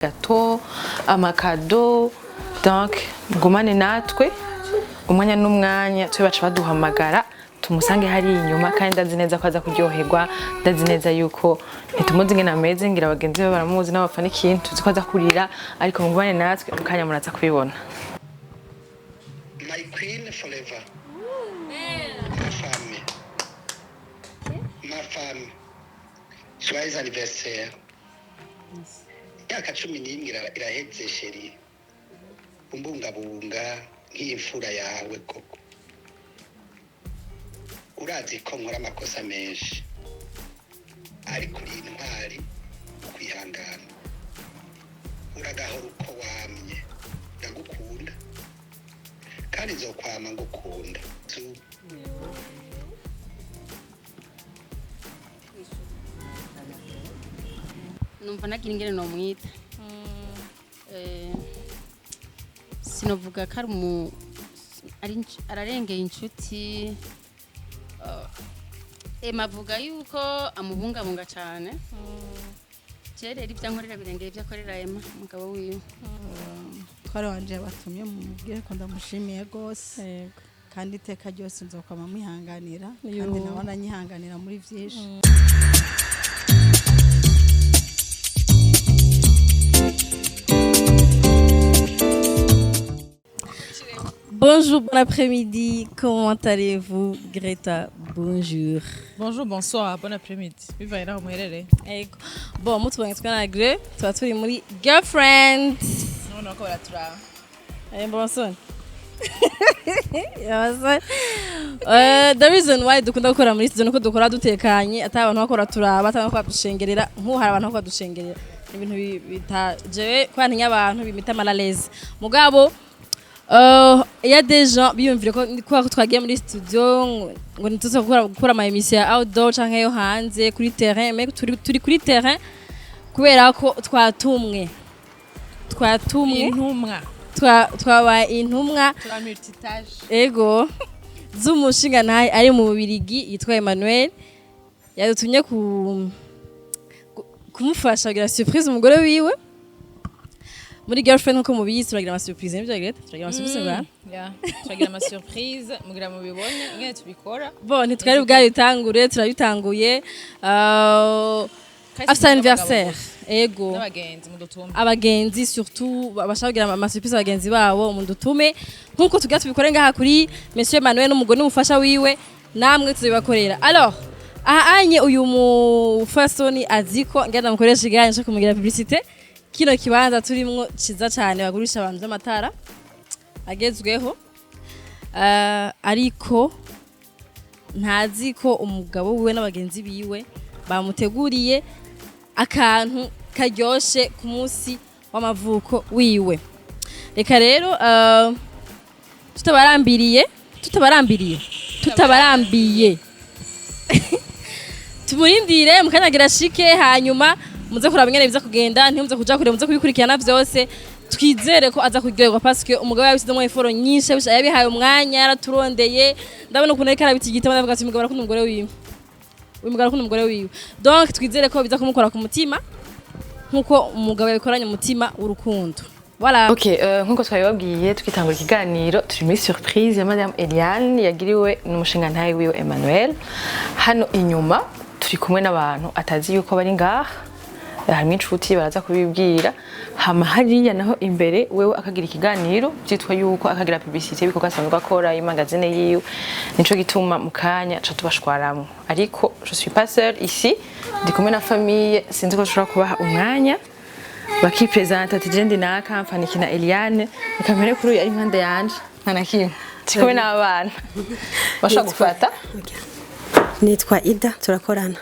Gâteau, ama cadeaux. Donc gumane natwe umwanya n'umwanya, tube baca baduhamagara tumusange hariya inyuma. Kandi ndazi neza ko aza kuryoherwa, ndazi neza yuko ntitumuzi ingene ameze, ngira bagenzi be baramuzi n'abafana, ikintu tuzi ko aza kurira. Ariko mugumane natwe, mu kanya muraza kubibona. My queen forever. Ma femme. Ma femme. Joyeux anniversaire. Imyaka 11 iraheze chérie. Umbungabunga nk'imfura yawe koko. Urazi ko nkora amakosa menshi. Ariko uri intwari mu kwihangana. Uragahora uko wamye. Ndagukunda. Kandi nzokwama ngukunda. Numva nagira ingene nomwita. Sinovuga ko ari umu ari ararengeye inshuti. Ema avuga yuko amubungabunga cyane. Je rero ibyo ankorera birengeye ibyo akorera Ema umugabo wiwe. Twari wanje yabatumye, mumubwire ko ndamushimiye rwose, kandi iteka ryose nzokwama mwihanganira, kandi nawe ananyihanganira muri byinshi. Bonjour, bon après-midi. Comment allez-vous, Greta? Bonjour. Bonjour, bonsoir, bon après-midi. Bivanye n'aho muherereye. Ego. Bon, mutubonye twe na Gre, tuba turi muri Girlfriend. None ko baraturaba. Bonsoir. Bonsoir. The reason why dukunda gukora muri studio nuko dukora dutekanye, ata abantu bakora turaba, ata abantu bakora dushengerera, nk'ubu hari abantu bakora dushengerera. Ni ibintu bita jewe kwa ntinya abantu bimita mal à l'aise. Mugabo il y a des gens biyumvira ko kubera ko twagiye muri studio ngo ntituze gukora ama émission ya outdoor canke yo hanze kuri terrain, mais turi kuri terrain kubera ko twatumwe. Intumwa. Twabaye intumwa. Tura multitâche. Ego, z'umushinga ntahe ari mu Bubirigi yitwa Emmanuel, yadutumye kumufasha kugira surprise umugore wiwe. Muri Girlfriend, nkuko mubizi, turagira ama surprise, nibyo Greta? Turagira ama surprise bwa Yeah. Turagira ama surprise mugira mubibone ingene tubikora. Bon, ntitwari bwabitangure, turabitanguye. Kandi After si anniversaire, ego. N'abagenzi mudutume. Abagenzi surtout bashaka kugira ama surprise abagenzi babo, mudutume nkuko tugira tubikore ngaha kuri Monsieur Emmanuel n'umugore n'umufasha wiwe, namwe tuzibakorera. Alors aha anye uyu mufasoni aziko ngenda mukoresha iganje cyo kumugira publicité. Kino kibanza turimwo ciza cyane, bagurisha abantu by'amatara agezweho. Ariko ntazi ko umugabo wiwe n'abagenzi biwe bamuteguriye akantu karyoshe ku munsi w'amavuko wiwe. Reka rero tutabarambiye, tumurindire mukanyagira shike, hanyuma muze kuraba ingene biza kugenda. Ntimuze kuja kure, muze kubikurikirana vyose. Twizere ko aza kuryoherwa parce que umugabo yabisizemo effort nyinshi, yabihaye umwanya, yaraturondeye. Ndabona ukuntu ariko arabitigita, ndavuga ati umugabo arakunda umugore wiwe, uyu mugabo arakunda umugore wiwe. Donc twizere ko biza kumukora ku mutima nkuko umugabo yabikoranye umutima w'urukundo. Voilà. Ok, nkuko twabibabwiye twitangura ikiganiro, turi muri surprise ya Madame Eliane yagiriwe n'umushingantahe wiwe Emmanuel. Hano inyuma turi kumwe n'abantu atazi yuko bari ngaha, harimo inshuti, baraza kubibwira. Hama hariya naho imbere wewe akagira ikiganiro byitwa yuko akagira publicité ibikorwa asanzwe akora y'imagazine yiwe, nico gituma mu kanya ca tubashwaramwo. Ariko je suis pas seule ici, ndi kumwe na famille. Sinzi ko dushobora kubaha umwanya bakipresenta, ati je ndi naka mfaniki na Eliane. Reka mpere kuri uyu ari impande yanje, nta na kimwe, ndi kumwe n'abana bashobora gufata. Nitwa Ida, turakorana.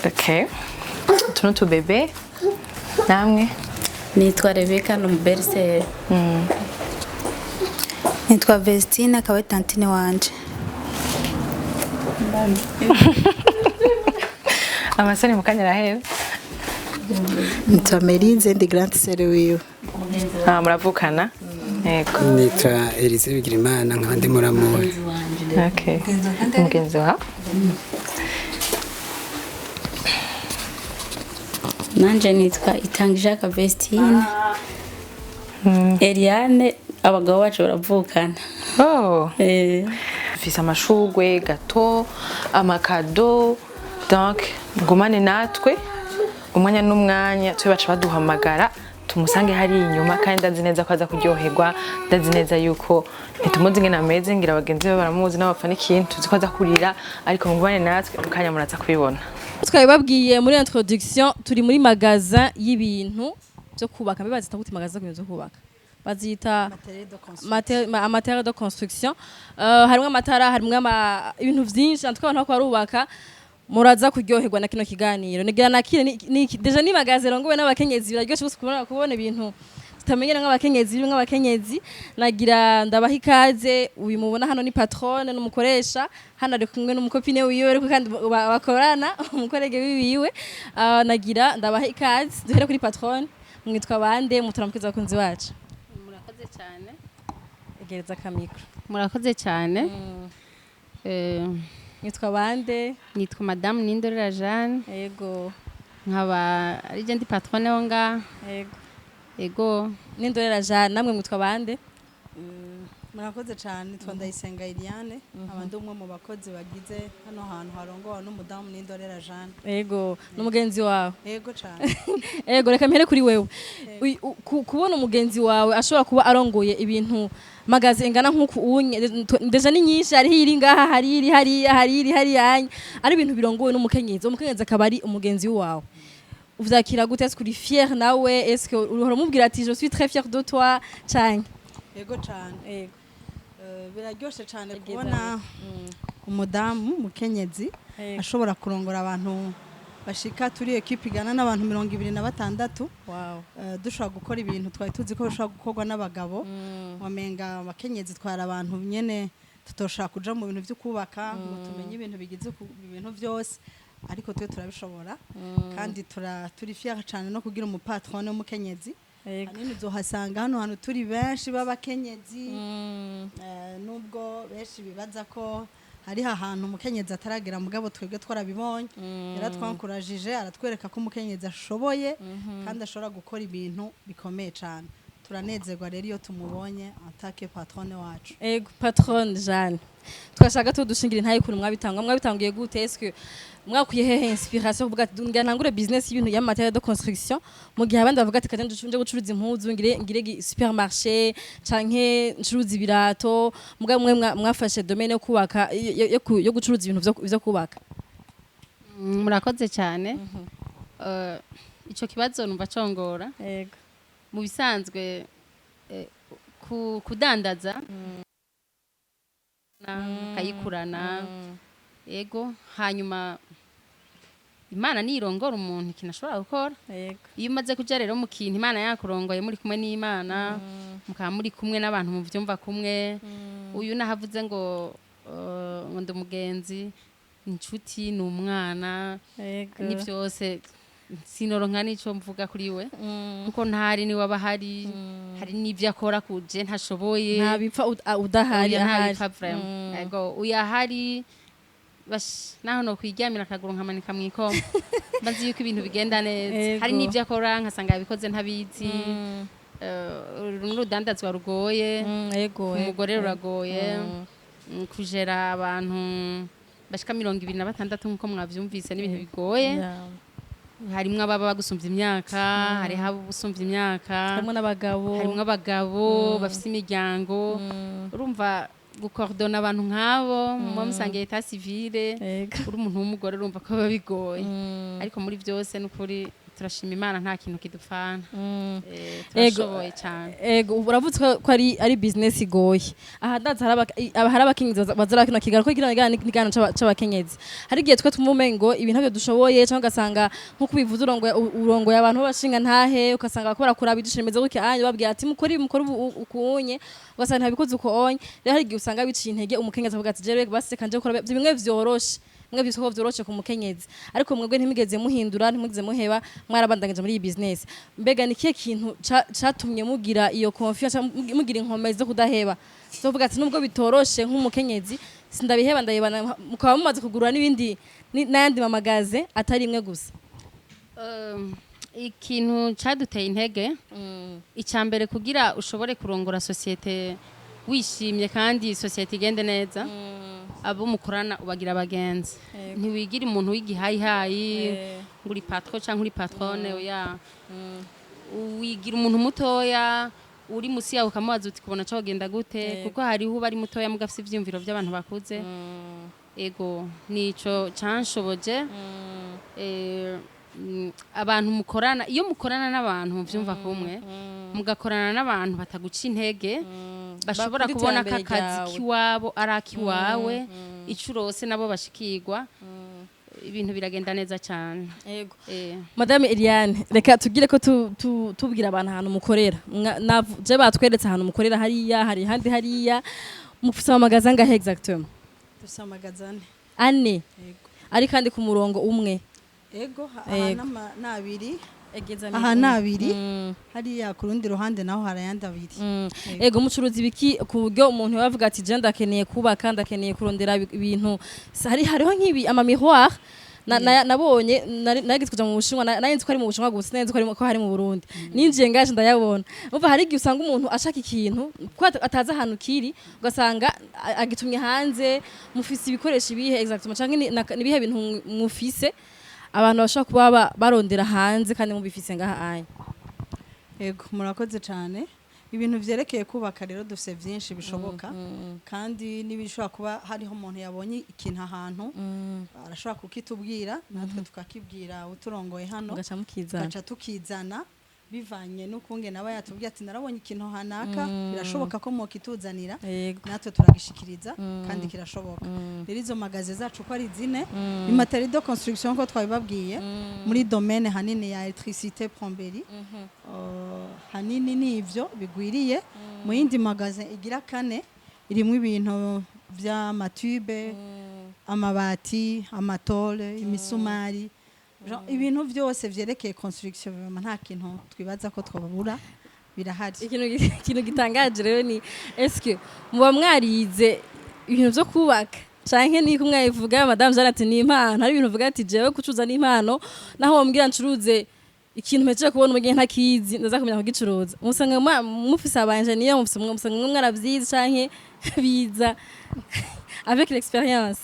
Okay, utu ni utubebe namwe. Nitwa Rebeka, ni umuberiseri. Nitwa Vestine, akaba ari tantine wanje. Amasoni mu kanya arahera. Nitwa Merinze, ndi grande sœur wiwe. Ah, muravukana, yego. Nitwa Elise Bigirimana, nkaba ndi muramu we. Okay, mugenzi wawe. Nanje nitwa Itangishaka Vestine. Eliane, abagabo bacu baravukana. Oh. Eh. Mfise amashurwe, gâteau, ama cadeaux. Donc gumane natwe umwanya n'umwanya, tube baca baduhamagara tumusange hari inyuma. Kandi ndazi neza ko aza kuryoherwa, ndazi neza yuko ntitumuzi ingene ameze, ngira bagenzi be baramuzi n'abafana ikintu, tuzi ko aza kurira. Ariko mugumane natwe, mu kanya muraza kubibona. Twabibabwiye muri introduction, turi muri magasin y'ibintu byo kubaka. Mbe bazita gute magasin y'ibintu byo kubaka? Bazita matériel de construction. Harimwo amatara, harimwo ibintu vyinshi. En tout cas, abantu bariko barubaka muraza kuryoherwa na kino kiganiro. Nigira nakire déjà ni magasin rongowe n'abakenyezi. Biraryoshe gose kubona ibintu tutamenyera nk'abakenyezi, biri nk'abakenyezi. Nagira ndabaha ikaze. Uyu mubona hano ni patronne, n'umukoresha. Hano ari kumwe n'umu copine wiwe, ariko kandi bakorana, umu collègue wiwiwe. Nagira ndabaha ikaze. Duhere kuri patronne. Mwitwa bande? Muturamukiza abakunzi bacu. Murakoze cyane. Egereza aka micro. Murakoze cyane. Mwitwa bande? Nitwa Madame Nindorera Jeanne. Yego. Nkaba ari je ndi patronne wo ngaha. Yego. Ego. Nindorera Jeanne, namwe mwitwa bande? Murakoze cyane. Nitwa Ndayisenga Eliane, nkaba ndi umwe mu bakozi bagize hano hantu harongowe n'umudamu Nindorera Jeanne. Yego, n'umugenzi wawe? Yego cyane. Ego, reka mpere kuri wewe. Kubona umugenzi wawe ashobora kuba arongoye ibintu magasin ingana nk'uku unye, déjà ni nyinshi, hariho iri ngaha, hari iri hariya, hari iri hariya, ari ibintu birongowe n'umukenyezi, umukenyezi akaba ari umugenzi wawe, uvyakira gute? Est-ce que uri fier nawe? Est-ce que uhora umubwira ati "Je suis très fier de toi" canke? Yego cyane. Yego. Biraryoshe cyane Egeza. kubona umudamu mukenyezi ashobora kurongora abantu bashika, turi équipe igana n'abantu 26. Dushobora gukora ibintu twari tuzi ko bishobora gukorwa n'abagabo. Wamenga abakenyezi twara abantu nyene tutoshaka kuja mu bintu byo kubaka ngo tumenye ibintu bigize ibintu byose, ariko twe turabishobora. Kandi turi fier cyane no kugira umu patronne w'umukenyezi. Hanini uzohasanga hano hantu turi benshi b'abakenyezi. Nubwo benshi bibaza ko hariho ahantu umukenyezi ataragera, mugabo twebwe twarabibonye. Yaratwankurajije, aratwereka ko umukenyezi ashoboye kandi ashobora gukora ibintu bikomeye cyane. Turanezerwa rero iyo tumubonye en tant que patronne wacu. Ego, patronne Jeanne, twashaka tudushingira intaye ukuntu mwabitangwa, mwabitanguye gute? Est-ce que mwakuye hehe inspiration kuvuga ati ngira ntangure business y'ibintu ya matériel de construction, mu gihe abandi bavuga ati kanje nje gucuruza impuzu, ngire supermarché canke ncuruza ibirato? Mugabo mwe mwafashe domaine yo kubaka, yo gucuruza ibintu vyo kubaka. Murakoze cyane. Ico kibazo numva congora. Ego. Mu bisanzwe, kudandaza kayikurana. Ego, hanyuma Imana nirongora umuntu ikintu ashobora gukora. Ego. Iyo umaze kuja rero mu kintu Imana yakurongoye, muri kumwe n'Imana, mukaba muri kumwe n'abantu muvyumva kumwe. Uyu nahavuze ngo ngo ndi umugenzi, inshuti, ni umwana, Ego. ni byose. Sinoronka n'ico mvuga kuri we, kuko ntari niwe aba ahari, hari n'ivyo akora kuje ntashoboye. Nta bipfa udahari. Oya, nta ahari. bipfa vraiment. Ego, uyu ahari bash naho no kwiryamira akaguru nkamanika mw'ikoma, mbazi yuko ibintu bigenda neza. Ego. Hari n'ivyo akora nkasanga yabikoze ntabizi. Uru n'urudandazwa rugoye. Ego. Umugore ruragoye. Kujera abantu bashika 26 nk'uko mwavyumvise n'ibintu bigoye. Harimwo ababa bagusumvya imyaka, hariho abo usumvya imyaka, harimo n'abagabo. Harimwo abagabo bafise imiryango. Urumva gukordona abantu nk'abo muba musangiye état civil, uri umuntu w'umugore, urumva ko biba bigoye. Ariko muri byose n'ukuri turashima Imana, nta kintu kidupfana. Turashoboye cyane. Ego, uravuze ko ari business igoye. Aha ndazi hari abakenyezi baza kino kiganiro, ko kino kiganiro ni ikiganiro c'abakenyezi. Hari igihe twe twumva umengo ibintu ntabyo dushoboye, cyangwa ugasanga nk'uko ubivuze urongoye abantu b'abashinga ntahe, ugasanga bakora kuraba idusha rimeze gutya anye, babwira ati mukore ibi, mukore ubu ukunye, ugasanga ntabikoze uko onye. Rero hari igihe usanga biciye intege umukenyezi, avuga ati jewe baseka nje gukora bimwe vyoroshe, bimwe vyose vyoroshe ku mukenyezi. Ariko mwebwe ntimigeze muhindura, ntimugeze muheba, mwarabandanyije muri iyi business. Mbega ni kihe kintu catumye mugira iyo confiance, mugira inkomezi zo kudaheba, zo kuvuga ati nubwo bitoroshe nk'umukenyezi sindabiheba, ndabibana, mukaba mumaze kugurura n'ibindi n'ayandi ma magasins atari imwe gusa? Ikintu caduteye intege, icya mbere, kugira ushobore kurongora société wishimye kandi société igende neza, abo mukorana ubagira abagenzi. Ntiwigira umuntu w'igihayihayi ngo uri patron cyangwa uri patronne, oya. Wigira umuntu mutoya uri musi yawe, ukamubaza uti: "Kubona cyo genda gute?" Kuko hariho uba ari mutoya mugafise ivyiyumviro by'abantu bakuze. Ego, nico canshoboje. Abantu mukorana, iyo mukorana n'abantu muvyumva kumwe, mugakorana n'abantu bataguca intege, bashobora Bakunda kubona ko iterambere akazi ryawe. K'iwabo ari akiwawe, ico urose nabo bashikirwa, ibintu biragenda neza cyane. Yego. Madame Eliane, reka tugire ko tubwira abantu ahantu mukorera. Je batweretse ahantu mukorera hariya, hari handi hariya. Mufise ama magasins angahe exactement? Dufise ama magasins ane. Ane? Yego. Ari kandi ku murongo umwe? Ego, aha n'abiri. Egeza. Aha ni abiri, hariya ku rundi ruhande naho hari ayandi abiri. Ego, mucuruza ibiki ku buryo umuntu yavuga ati: "Je ndakeneye kubaka, ndakeneye kurondera ibintu"? Hariho nk'ibi ama miroir nabonye nageze kuja mu Bushinwa, nari nzi ko ari mu Bushinwa gusa, nari nzi ko hari mu Burundi. Ninjiye ngaje ndayabona. Umva, hari igihe usanga umuntu ashaka ikintu ko atazi ahantu kiri, ugasanga agitumye hanze. Mufise ibikoresho ibihe exactement, canke nibihe bintu mufise abantu bashobora kuba barondera hanze kandi mubifise ngaha anya? Ego, murakoze cyane. Ibintu vyerekeye kubaka rero, dufise vyinshi bishoboka, kandi n'ibishobora kuba hariho umuntu yabonye ikintu ahantu, arashobora kukitubwira, natwe tukakibwira uturongoye hano, mugaca mukizana. Tugaca tukizana bivanye n'ukungene aba yatubwiye ati: "Narabonye ikintu hanaka, birashoboka ko mwokituzanira?" Natwe turagishikiriza kandi kirashoboka. Rero izo magasins zacu uko ari zine ni matériel de construction, ko twabibabwiye, muri domaine hanini ya électricité, plomberie. Hanini ni ivyo bigwiriye. Mu yindi magasin igira kane irimwo ibintu vy'ama tubes, amabati, ama tôles, imisumari. Genre, ibintu vyose vyerekeye construction, vraiment nta kintu twibaza ko twabura, birahari. Ikintu gitangaje rero ni: eske muba mwarize ibintu vyo kubaka, canke ni kumwe mwabivuga, Madame Jeanne, ati ni impano? Hari ibintu uvuga ati: "Jewe kucuruza ni impano, naho wambwira ncuruze ikintu mpejeje kubona umugihe ntakizi, ndaza kumenya kugicuruza"? Musanga mufise aba ingénieur, mufise, musanga mwe mwaravyize, canke biza avec l'expérience?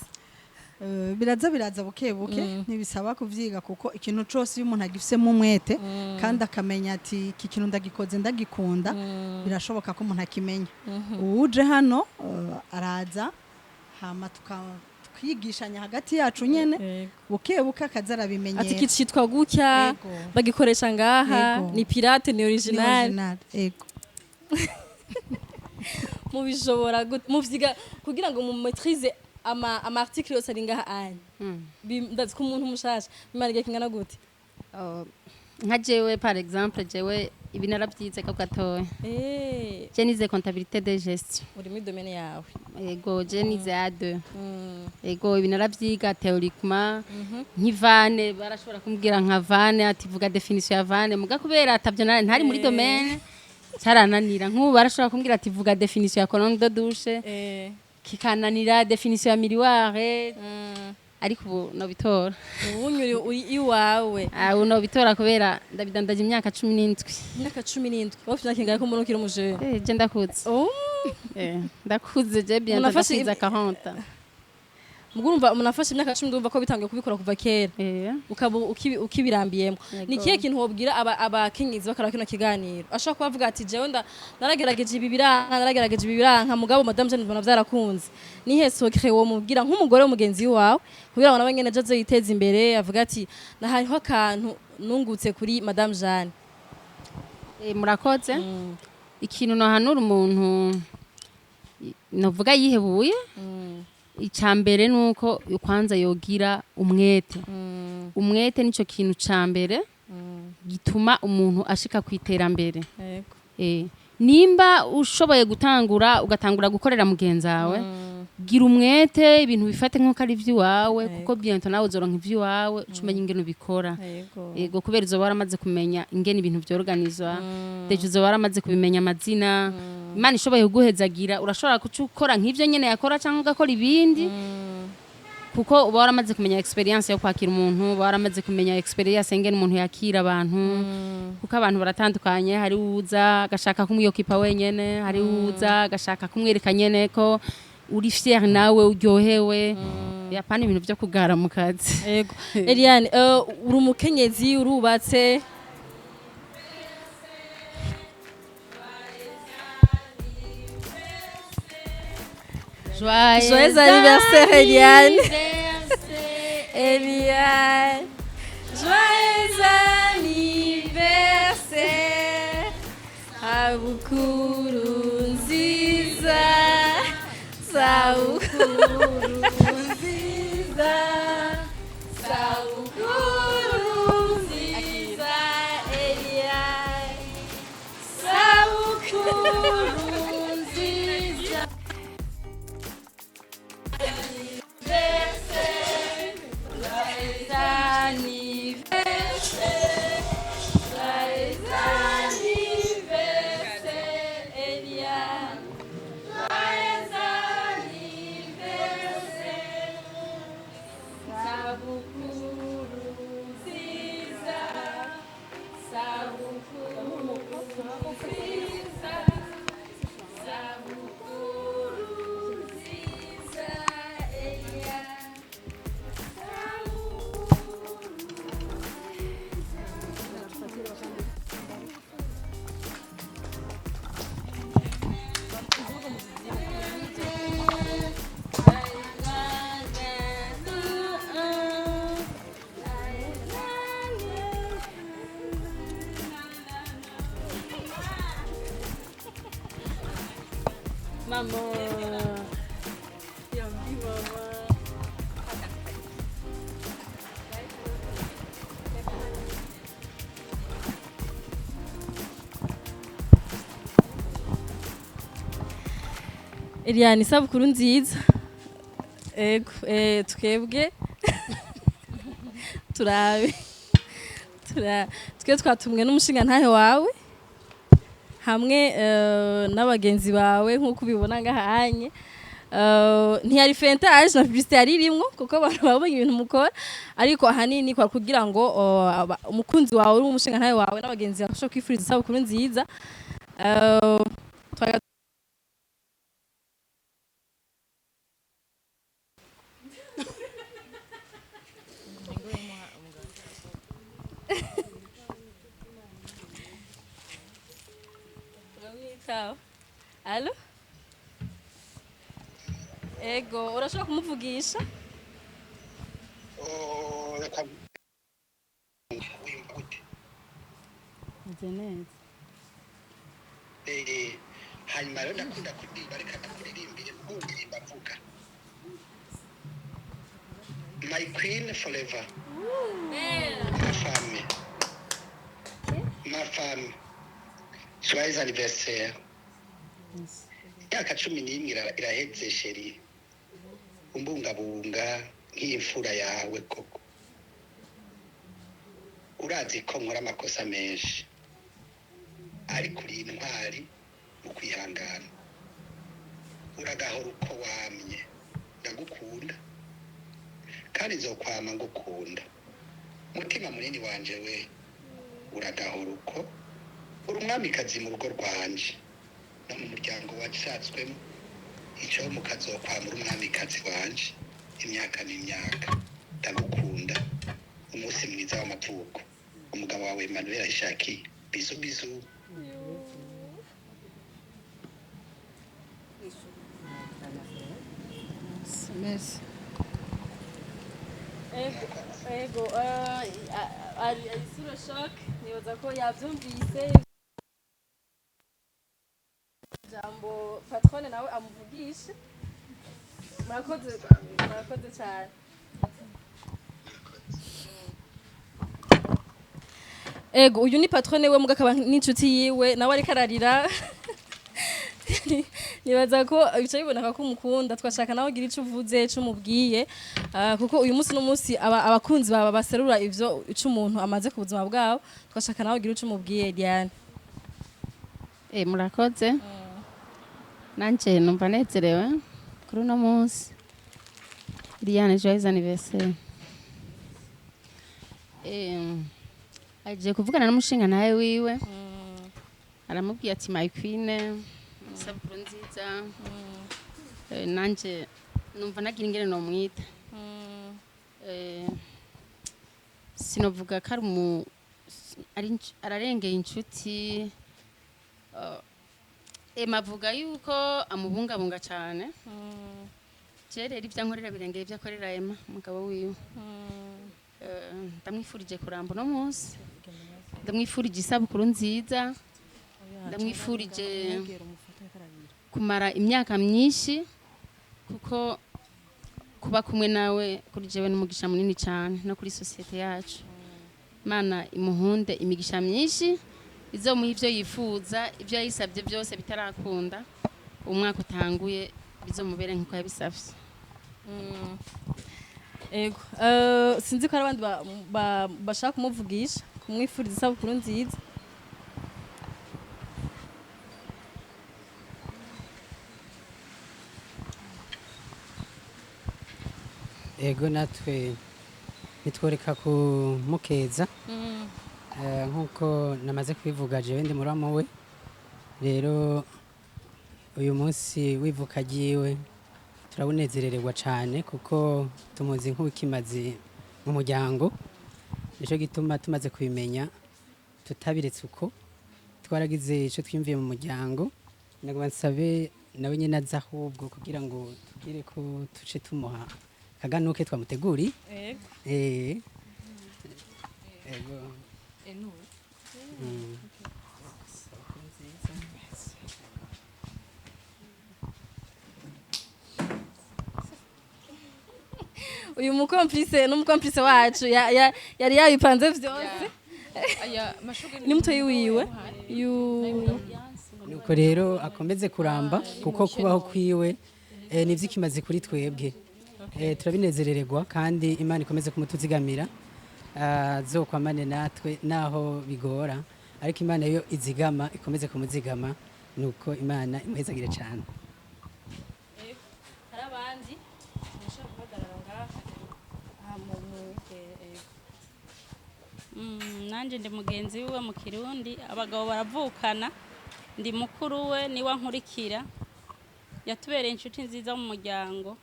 Biraza buke buke. Ntibisaba kuvyiga, kuko ikintu cose iyo umuntu agifisemo umwete kandi akamenya ati: "Iki kintu ndagikoze ndagikunda", birashoboka ko umuntu akimenya. Uwuje hano araza, hama tukigishanya hagati yacu nyene, buke buke akaza arabimenyera. Ati: "Iki citwa gutya, bagikoresha ngaha, ni pirate, ni Ni original." Original, ego. Mubishobora gute? Muvyiga kugira ngo mu maîtrise ama article yose ari ngaha anya? Ndazi ko umuntu mushasha bimara igihe kingana gute? Oh, nka jewe par exemple, jewe ibi narabyize ko gatoya. Je nize comptabilité de gestion. Uri muri domaine yawe. Ego, je nize A2. Ego, ibi naravyiga théoriquement. Nk'i vanne, barashobora kumbwira nka vanne, ati: "Vuga définition ya vanne", muga kubera atavyo ntari muri domaine, carananira. Nk'ubu barashobora kumbwira ati: "Vuga définition ya colonne de douche", kikananira, définition ya miroir, ariko ubu nobitora. Ubunye uri iwawe. Ah, ubu nobitora kubera ndabidandaje imyaka 17. Imyaka 17? Wowe ufite imyaka ingahe ko umuntu ukiri umujene? Eh, je ndakuze. Oh. Eh, ndakuze je, bien. Umuntu afashe ndakwiza 40. Mugo urumva umuntu afashe imyaka 10, ndumva ko bitangiye kubikora kuva kera, ukaba ukibirambiyemo. Ni ikihe kintu wobwira abakenyezi bakora kino kiganiro, ashobora kuba avuga ati: "Jewe naragerageje ibi biranka, naragerageje ibi biranka, mugabo Madame Jeanne mbona vyarakunze"? Nihe secret womubwira nk'umugore w'umugenzi wawe, kugira ngo nawe nyene aje yiteze imbere, avuga ati: "Hariho akantu nungutse kuri Madame Jeanne"? Eh, murakoze. Ikintu nohanura umuntu novuga yihebuye, icya mbere ni uko kwanza yogira umwete. Umwete nicyo kintu ca mbere gituma umuntu ashika ku iterambere. Nimba ushoboye gutangura, ugatangura gukorera mugenzi wawe, gira umwete, ibintu bifate nk'uko ari ivy'iwawe, kuko bientôt nawe uzoronka ivy'iwawe, uca umenya ingene ubikora. Yego, kubera uzoba waramaze kumenya ingene ibintu vyorganizwa, déjà uzoba waramaze kubimenya amazina. Imana ishoboye kuguhezagira, urashobora kuca ukora nk'ivyo nyene yakora, cyangwa ugakora ibindi. Kuko uba waramaze kumenya experience yo kwakira umuntu, uba waramaze kumenya experience ingene umuntu yakira abantu, kuko abantu baratandukanye. Hari uza agashaka kumwiyokipa wenyene, hari uza agashaka kumwereka nyene ko uri fier nawe uryohewe. Yapana ibintu byo kugara mu kazi. Ego. Eliane, uri umukenyezi, urubatse. Joyeux anniversaire, Eliane. Eliane. Joyeux anniversaire. Sabukuru nziza. Sabukuru nziza. Sabukuru nziza, Eliane. Sabukuru nziza. Anniversaire, joyeux anniversaire, Eliane. Joyeux anniversaire, Sabukuru nziza, Sabukuru nziza, Sabukuru nziza, Eliane. Maman. Yambi maman. Eliane, isabukuru nziza. Ego, twebwe turabe. Twe twatumwe n'umushinga ntahe wawe hamwe n'abagenzi bawe nk'uko ubibona ngahanye. Ntiyari fentage na publicité yari irimwo, kuko abantu babonye ibintu mukora, ariko ahanini kwa kugira ngo umukunzi wawe uri umushinga ntahe wawe n'abagenzi bawe bashobore kwifuriza isabukuru nziza. Uramwitaho. Allo? Ego, urashobora kumuvugisha? Oh, reka wimva gute? Meze neza. Hanyuma rero ndakunda kuririmba, reka ndakuririmbire ndirimba mvuga my queen forever, ma femme, ma femme, joyeux anniversaire. Imyaka 11 iraheze chérie, umbungabunga nk'imfura yawe koko. Urazi ko nkora amakosa menshi, ariko uri intwari mu kwihangana. Uragahora uko wamye, ndagukunda kandi nzokwama ngukunda. Mutima munini wanje we, uragahora uko uri umwamikazi mu rugo rwanje no mu muryango washatswemo. Ico mukazokwama uri umwamikazi wanje imyaka n'imyaka. Ndagukunda, umunsi mwiza w'amavuko. Umugabo wawe Emmanuel Aishakiye. Bisous bisous. Merci. Ego, ego, ari sous le choc, nibaza ko yavyumvise. Jambo patrone nawe amuvugishe. Murakoze, murakoze cyane. Ego, uyu ni patrone we muga akaba n'inshuti yiwe, nawe ariko ararira. Nibaza ko bica biboneka ko umukunda. Twashaka nawe ugira ico uvuze, ico umubwiye, kuko uyu munsi n'umunsi abakunzi baba baserura ivyo ico umuntu amaze ku buzima bwabo. Twashaka nawe ugira ico umubwiye, Diane. Murakoze. Nanje numva nezerewe kuri uno munsi. Eliane, joyeux anniversaire. Agiye kuvugana n'umushinga nawe wiwe, aramubwiye ati: "My queen, isabukuru nziza." Nanje numva nagira ingene nomwita. Sinovuga ko ari umu ararengeye inshuti. Ema avuga yuko amubungabunga cyane. Je rero ibyo ankorera birengeye ibyo akorera Emma umugabo wiwe. Ndamwifurije kuramba uno munsi, ndamwifurije isabukuru nziza, ndamwifurije kumara imyaka myinshi, kuko kuba kumwe nawe kuri jewe n'umugisha munini cyane no kuri sosiyete yacu. Imana imuhunde imigisha myinshi, izomuha ibyo yifuza, ibyo yayisabye byose bitarakunda, umwaka utanguye bizomubere nk'uko yabisabye. Ego. Sinzi ko hari abandi bashaka kumuvugisha, kumwifuriza isabukuru nziza. Ego, natwe nitworeka kumukeza. Nk'uko namaze kubivuga, jewe ndi muramu we. Rero uyu munsi w'ivuka ryiwe turawunezerererwa cyane, kuko tumuzi nk'ukimazi mu muryango. Nicyo gituma tumaze kubimenya tutabiretse uko twaragize icyo twiyumviye mu muryango. Nagomba nsabe nawe nyine aza ahubwo kugira ngo tubwire ko tuce tumuha akaganuke twamuteguriye. Ego. Uyu mucomplice n'umucomplice wacu yari yabipanze vyose. Aya mashurwe. Ni mutoyi wiwe yu. Nuko rero akomeze kuramba, kuko kubaho kwiwe ni ivy'ikimazi kuri twebwe. Turabinezerererwa kandi Imana ikomeze kumutuzigamira, azokwamane natwe naho bigora, ariko Imana yo izigama ikomeze kumuzigama. Nuko Imana imuhezagire cyane. Hari abandi mushobora guhagarara ngaha aha mu ego. Nanje ndi mugenzi wiwe mu Kirundi, abagabo baravukana, ndi mukuru we, niwe ankurikira. Yatubereye inshuti nziza mu muryango,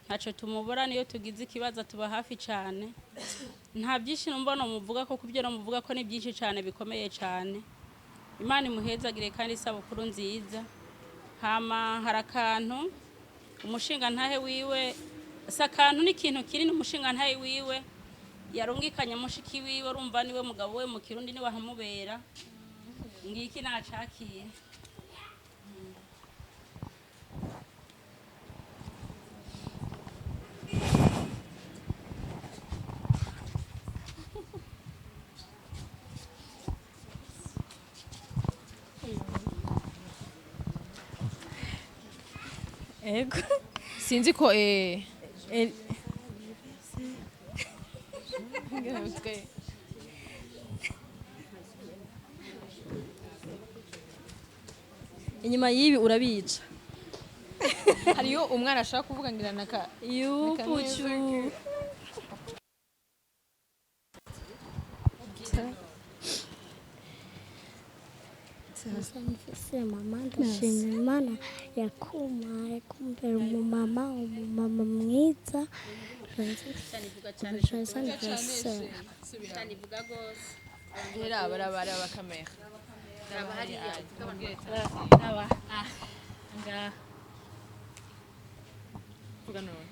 ntaco tumubura, niyo tugize ikibazo tuba hafi cane. Nta byinshi numva nomuvuga ko, kubyo nomuvuga ko ni byinshi cane bikomeye cane. Imana imuhezagire kandi isabukuru nziza. Hama hari akantu umushinga ntahe wiwe, si akantu, ni ikintu kinini, umushinga ntahe wiwe yarungikanye mushiki wiwe, urumva niwe mugabo we mu Kirundi, niwe ahamubera. Ngiki nacakiye. Ego. Sinzi ko Inyuma y'ibi urabica. Hariyo umwana ashaka kuvuga ngira naka. Yupucu. Mfise mama, ndashima Imana yakumpaye kumbera umumama mwiza. Joyeux anniversaire. Ivuga gose. Hera barabara bakamera. Raba hariya. Aba ah ngaha. Vuga none.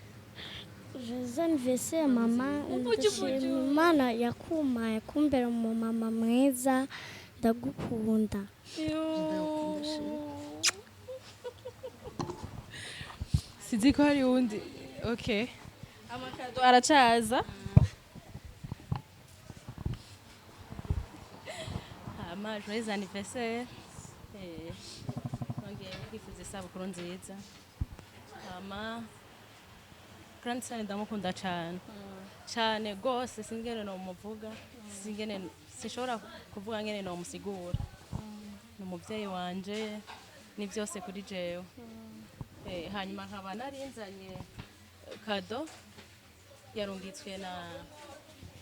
Joyeux anniversaire mama, ndashima Imana yakumpaye kumbera umumama mwiza, ndagukunda. Sinzi ko hari uwundi. Okay. Amakado aracaza. Hama joyeux anniversaire. Nongeye kwifuza isabukuru nziza. Hama grandson ndamukunda cyane cyane gose, singene nomuvuga, singene sinshobora kuvuga ngene nomusigura. Ni umuvyeyi wanje, ni byose kuri jewe. Hanyuma nkaba narinzanye Cadeau yarungitswe na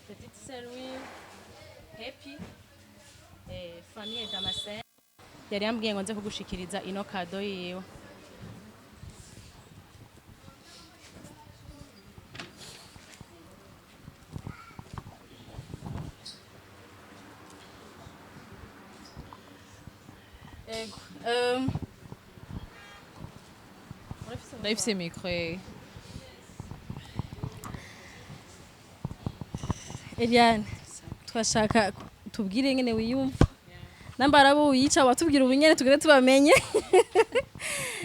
petite sœur wiwe Happy, famille Damascene, yari yambwiye ngo nze kugushikiriza ino cadeau yiwe. Ego. Ndayifise micro. Eliane, twashaka tubwire ngene wiyumva. Namba arabo wica watubwira ubu nyene tugere tubamenye.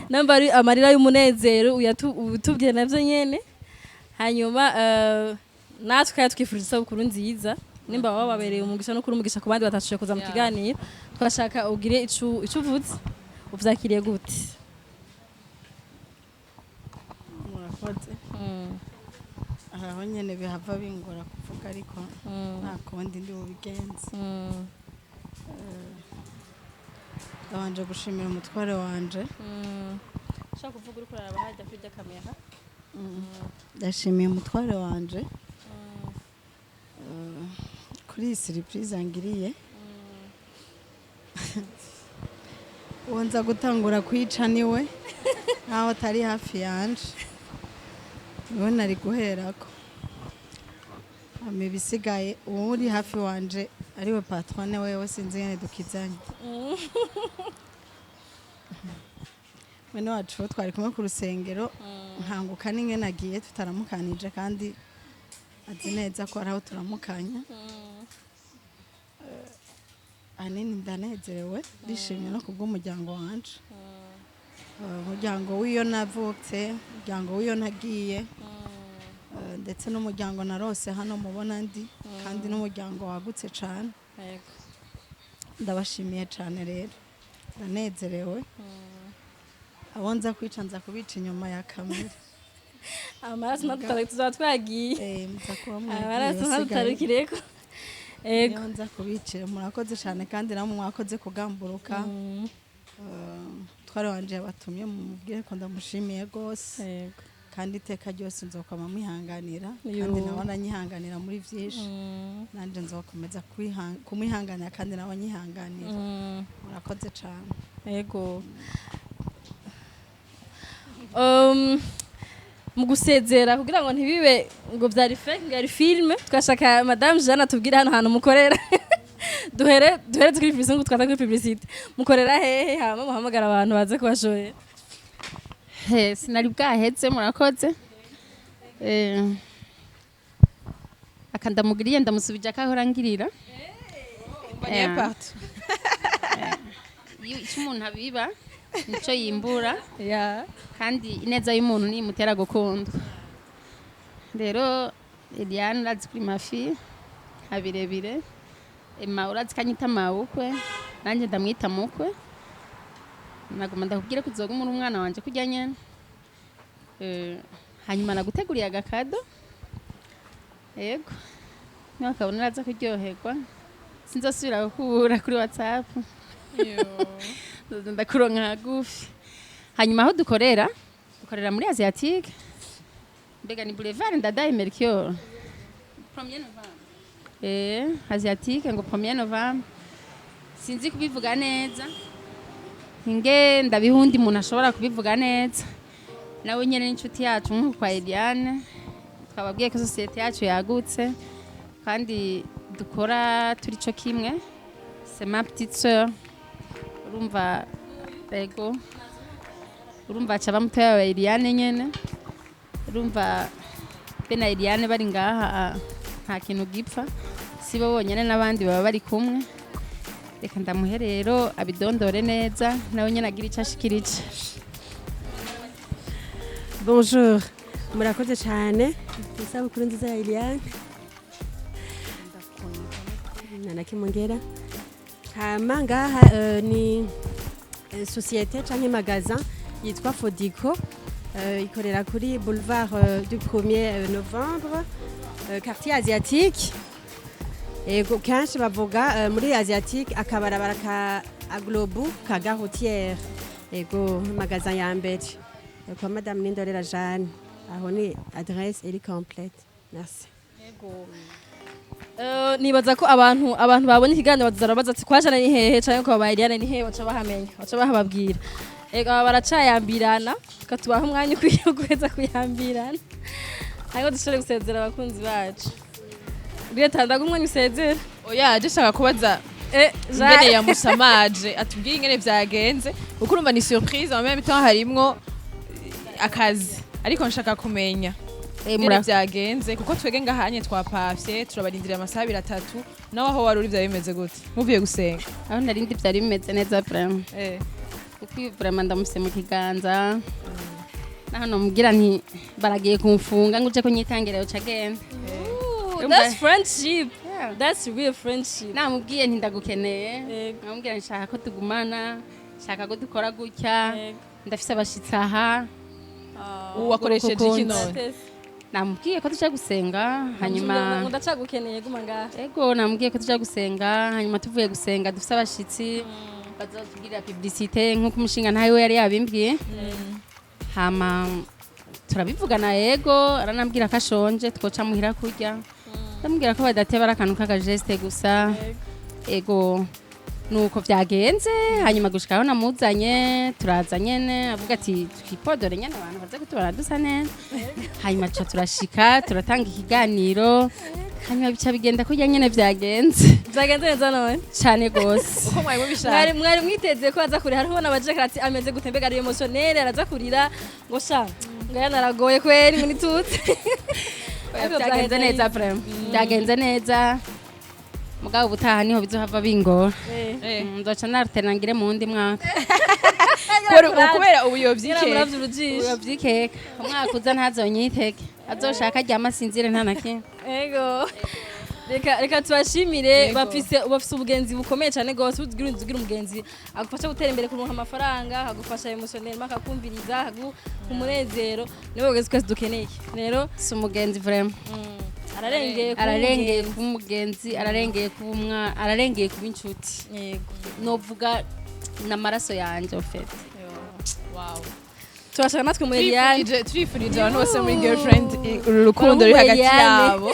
Namba ari amarira y'umunezero utubwire navyo nyene. Hanyuma natwe kandi twifuriza isabukuru nziza. Nimba baba babereye umugisha no kuri umugisha ku bandi batashoboye kuza mu kiganiro, twashaka ugire ico uvuze. Uvyakiriye gute? Murakoze. Hari aho nyene bihava bingora kuvuga, ariko nta kundi ndi bubigenze. Ndabanje gushimira umutware wanje. Ushaka kuvuga uriko uraraba hajya kuri rya kamera. Ndashimiye umutware wanje kuri iyi surprise angiriye. Uwo nza gutangura kwica niwe, nkaho atari hafi yanje, niwe nari guherako. Hama ibisigaye, uwo uri hafi wanje ariwe patrone wewe, sinzi ingene dukizanye. Mwene wacu twari kumwe ku rusengero, nkanguka n'ingene agiye tutaramukanije, kandi azi neza ko ari aho turamukanya. Ahanini ndanezerewe, ndishimye no kubw'umuryango wanje, umuryango w'iyo navutse, umuryango w'iyo nagiye, ndetse n'umuryango narose hano mubona ndi, kandi n'umuryango wagutse cane. Ndabashimiye cane rero, ndanezerewe. Abo nza kwica nza kubica inyuma ya kamera. Amaraso natutare tuzaba twagiye. Muza kuba mwagiye. Amaraso Basigaye. natutarukireko. Ego. Niyo nza kubicira. Murakoze cyane, kandi namwe mwakoze kugamburuka. Twari wanje yabatumye, mumubwire ko ndamushimiye rwose, kandi iteka ryose nzokwama mwihanganira, kandi nawe aranyihanganira muri byinshi, nanjye nzokomeza kumwihanganira kandi nawe anyihanganira. Murakoze cyane. Ego. Mu gusezera, kugira ngo ntibibe ngo byari fake, ngo yari film, twashaka Madame Jeanne atubwire hano hantu mukorera. Duhere kuri publicité, ngo twata kuri publicité. Mukorera hehe, hama muhamagara abantu baze kubashorera? He, sinari bwahetse, murakoze. Aka ndamugiriye ndamusubije akahora ngirira. Mbonye partout. Iyo icyo umuntu abiba nico yimbura, kandi ineza y'umuntu niyimutera gukundwa. Rero Eliane, urazi kuri mafi nka birebire. Emma, urazi ko anyita mawukwe, nanjye ndamwita mukwe. Naguma ndakubwire ko uzoguma uri umwana wanje kurya nyene. Hanyuma naguteguriye agakado. Yego, niba akabona uraza kuryoherwa. Sinzosubira kukubura kuri WhatsApp, nzoza ndakuronka hagufi. Hanyuma aho dukorera, dukorera muri Asiatique. Mbega ni boulevard Ndadaye Melchior, 1er novembre. Asiatique ngo 1er novembre, sinzi kubivuga neza, nge ndabihundi umuntu ashobora kubivuga neza, nawe nyene n'inshuti yacu nk'uko kwa Eliane twababwiye ko sosiyete yacu yagutse kandi dukora turi co kimwe. C'est ma petite sœur, urumva. Ego, urumva aca bamutoya wa Eliane nyene. Urumva be na Eliane bari ngaha, nta kintu gipfa, si bo bonyene, n'abandi baba bari kumwe. Reka ndamuhe rero abidondore neza, nawe nyene agira ico ashikirije. Bonjour, murakoze cyane. Isabukuru nziza ya Eliane nanakimongera. Hama ngaha ni société canke magasin yitwa Fodico, ikorera kuri boulevard du 1er novembre, quartier asiatique. Ego, kenshi bavuga muri asiatique akabarabara ka aglobu ka gare routière. Ego, magasin ya mbere kwa Madame Nindorera Jeanne. Aho ni adresse iri complète. Merci. Nibaza ko abantu babonye ikiganiro baza barabaza ati kwa Jane ni hehe canke kwa ba Eliane ni hehe, baca bahamenya, baca bahababwira. Ego, aba baracayambirana, tukatubaha umwanya ukwiye wo guheza kuyambirana, ariko dushobore gusezera abakunzi bacu. Greta, ndaga umwanya usezera. Oya, je shaka kubaza ingene yamusamaje, atubwire ingene vyagenze, kuko urumva ni surprise, en même temps harimwo akazi, ariko nshaka kumenya ingene vyagenze, kuko twege ngahanye twapavye turabarindira amasaha abiri atatu. Nawe aho wari uri vyari bimeze gute muvuye gusenga? Aho narindi byari bimeze neza vraiment, kuko vraiment ndamuse mu kiganza, naho nomubwira nti baragiye kumfunga ngo uje kunyitangira yoca agenda. That's friendship. That's real friendship. Namubwiye nti ndagukeneye, namubwira nti nshaka ko tugumana, nshaka ko dukora gutya, ndafise abashitsi aha. Ubu wakoresheje iki none? Namubwiye ko tuja gusenga, hanyuma ngo ndacagukeneye, guma ngaha. Ego, namubwiye ko tuja gusenga, hanyuma tuvuye gusenga dufise abashitsi bazotugirira publicité nk'uko umushinga ntawe we yari yabimbwiye. Hama turabivugana, yego, aranambwira ko ashonje twoca muhira kurya, ndamubwira ko badateba, ari akantu k'akageste gusa. Ego, nuko byagenze. Hanyuma gushika aho namuzanye, turaza nyene, avuga ati twipodore nyene abantu baze kutubona dusa neza. Hanyuma tuca turashika, turatanga ikiganiro, hanyuma bica bigenda kurya nyene byagenze. Byagenze neza none? Cane gose. Uko mwari mubishaka? Mwari mwiteze ko aza kurira? Hariho n'abajekara ati ameze gute, mbega ari émotionnel, araza kurira, ngo sha ngo yanaragoye kweri, ngo nitutse. Ariko Byagenze neza vraiment, byagenze neza, mugabo ubutaha niho bizohava bingora. Nzoca narutena ngire mu wundi mwaka. Kubera ubuyovyikeka. Yaramuravye urujisho. Ubuyovyikeka, umwaka uza ntazonyiteke, azoshaka aryama asinzire, nta na kimwe. Ego. Reka tubashimire, bafise ubugenzi bukomeye cyane gose. Ugira umugenzi agufasha gutera imbere, kuronka amafaranga, akagufasha émotionnellement, akakumviriza, akaguha umunezero, niwe bugenzi twese dukeneye. Rero si umugenzi vraiment. Ararengeye kuba Ararengeye umugenzi. Kuba umugenzi, ararengeye kuba ararengeye kuba inshuti. Yego. Novuga n'amaraso yanje en fait. Wow. Turashaka natwe muri Eliane. Turifurije abantu bose muri girlfriend uru rukundo ruri hagati Eliane. yabo.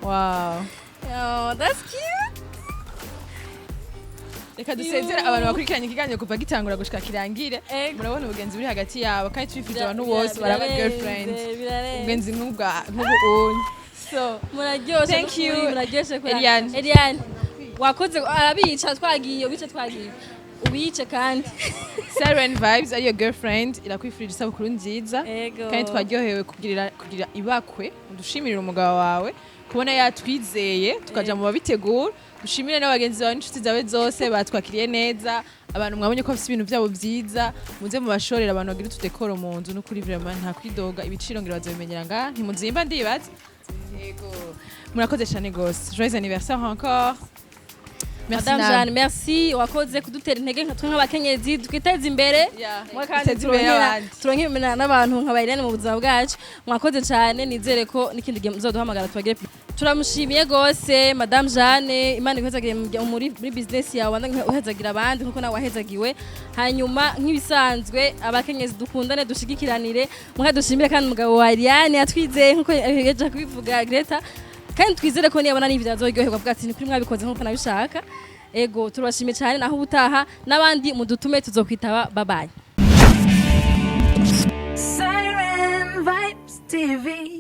Wow. Oh, that's cute. Reka dusezere abantu bakurikiranye ikiganiro kuva gitangura gushika kirangire. Murabona ubugenzi buri hagati yabo, kandi turifurije abantu bose baraba girlfriend Birarenze. Ubugenzi nk'ubwa nk'ubu unye. So Muraryoshe. Thank you. Muraryoshe kuri Eliane. Eliane. Wakoze arabica, twagiye ubice, twagiye ubice kandi. Siren Vibes ariyo girlfriend irakwifurije isabukuru nziza. Ego. Kandi twaryohewe kugira ibakwe, udushimirire umugabo wawe kubona yatwizeye tukaja mu babitegura. Dushimire n'abagenzi bawe n'inshuti zawe zose batwakiriye neza. Abantu mwabonye ko bafise ibintu byabo byiza, muze mubashorera, abantu bagira utudekoro mu nzu. N'ukuri vraiment nta kwidoga, ibiciro ngira bazobimenyera ngaha, ntimuzimba ndibaza. Yego, murakoze cyane gose. Joyeux anniversaire encore. Merci. Madame Namwe. Jeanne, merci, wakoze kudutera intege nka twe nk'abakenyezi twiteze imbere. Mwe kandi Duteze imbere y'abandi. turonkera n'abantu nka ba Irene mu buzima bwacu. Mwakoze cyane, nizere ko n'ikindi gihe muzoduhamagara tubagire. Turamushimiye gose Madame Jeanne, Imana iguhezagire muri business yawe, wandanye uhezagira abandi nkuko nawe wahezagiwe. Hanyuma nk'ibisanzwe, abakenyezi dukundane, dushigikiranire. Mwe dushimire kandi umugabo wa Eliane yatwizeye nkuko yaje kubivuga Greta, kandi twizere ko niyabona n'ivyo azoryoherwa, avuga ati ni kuri mwabikoze nkuko nabishaka. Ego, turabashimiye cyane, naho ubutaha n'abandi mudutume tuzokwitaba. Bye bye. Siren Vibes TV.